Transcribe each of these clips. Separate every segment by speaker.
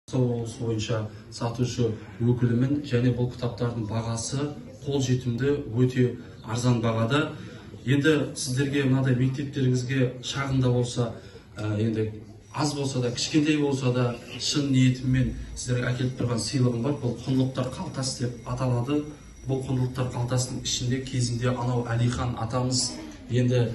Speaker 1: Облысы бойынша сатушы өкілімін және бұл кітаптардың бағасы қолжетімді, өте арзан бағада. Енді сіздерге мынадай мектептеріңізге шағын да болса, енді аз болса да, кішкентай болса да, шын ниетіммен сіздерге әкеліп тұрған сыйлығым бар. Бұл құндылықтар қалтасы деп аталады. Бұл құндылықтар қалтасының ішінде кезінде анау Әлихан атамыз, енді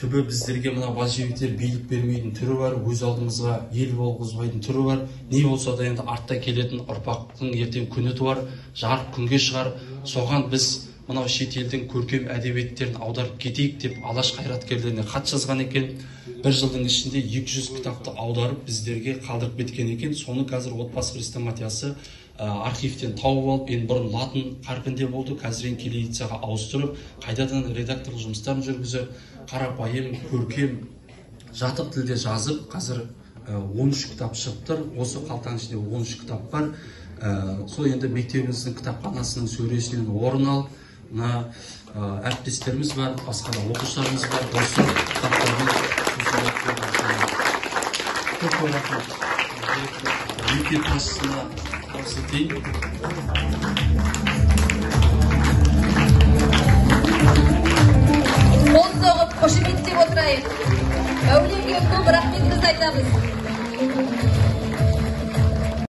Speaker 1: түбі біздерге мына большевиктер билік бермейтін түрі бар, өз алдымызға ел болғызбайтын түрі бар. Не болса да енді артта келетін ұрпақтың ертең күні туар, жарық күнге шығар. Соған біз мынау шетелдің көркем әдебиеттерін аударып кетейік деп Алаш қайраткерлеріне хат жазған екен. Бір жылдың ішінде 200 кітапты аударып біздерге қалдырып кеткен екен. Соны қазір отбасы хрестоматиясы архивтен тауып алып, енді бұрын латын қарпінде болды, қазір енді кириллицаға ауыстырып, қайтадан редакторлық жұмыстарын жүргізіп, қарапайым, көркем, жатық тілде жазып, қазір 13 кітап шығып тұр. Осы қалтаның ішінде 13 кітап бар. Сол енді мектебіміздің кітапханасының сөресінен орын алып, мына әріптестеріміз бар, басқа да оқушыларымыз бар, осы кітаптармен көп көп рахмет. Мектеп басшысына табыс етейін.